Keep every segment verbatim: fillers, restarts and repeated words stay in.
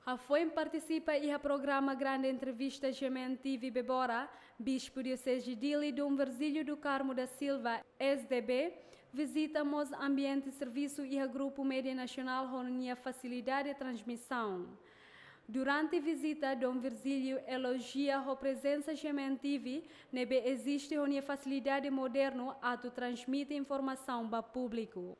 Hafoin partisipa iha programa Grande Entrevista G M N T V Bebora, Bispu Dioseze Dili Dom Virgílio do Carmo da Silva, S D B, vizita mós ambiente servisu iha Grupu Média Nasionál ho nia fasilidade transmisaun. Durante vizita, Dom Virgílio elojia ho prezensa G M N T V, ne'ebé eziste ho nia fasilidade modernu atu transmite informasaun ba públiku.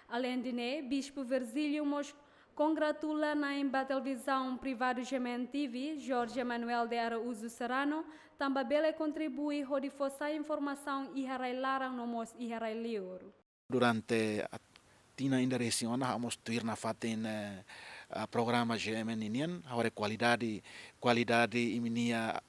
Aleinde ne'e, Bispu Virgílio mós kongratula na'in ba televizaun privadu G M N T V, Jorge Manuel de Araújo Serrano, tanba bele kontribui hodi fó sai informasaun iha rai-laran no mós iha rai-liur. Durante a tinan ida resin ona, ha'u mós tuir nafatin, eh, ah, programa G M N ninian, ha'u haree kualidade, kualidade imi-nia,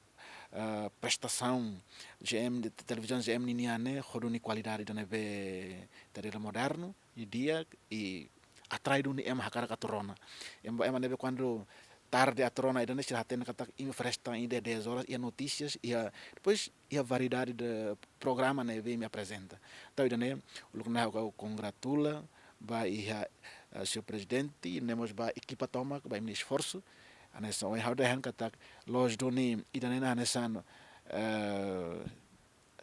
ah, prestasaun G M, televizaun G M ninian ne'e, ho duni kualidade ida ne'ebé ita dehan modernu, i di'ak, i atrai duni ema hakarak atu rona. Ema, ema ne'ebé kuandu tarde atu rona ida-ne'e sira hatene katak imi oferese tan ida dez horas, iha notísias, iha, depois iha variedade de programa ne'ebé imi aprezenta. Entaun ida-ne'e, uluk ne'e ha'u kongratula ba iha, eh, señór prezidente, no mós ba ekipa tomak, ba imi-nia esforsu. Hanesan ohin ha'u dehan katak, loos duni ida-ne'e hanesan, eh,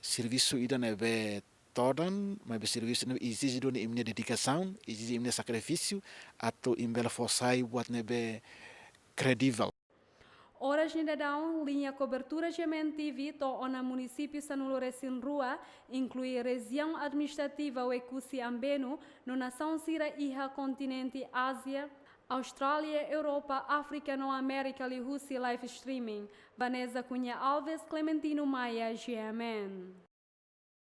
servisu ida ne'ebé todan, maibé servisu ne'ebé ezije duni imi-nia dedikasaun, ezije imi-nia sakrifísiu, atu imi bele fó sai buat ne'ebé kredivel. Oras ne'e daudaun, liña kobertura G M N T V to'o ona munisípiu sanulu-resin-rua, inklui rejiaun administrativa Oekusi Ambenu, no nasaun sira iha kontinente Ázia, Austrália, Europa, Áfrika no Amérika liuhusi live streaming. Vanessa Cunha Alves, Clementino Maia, G M N.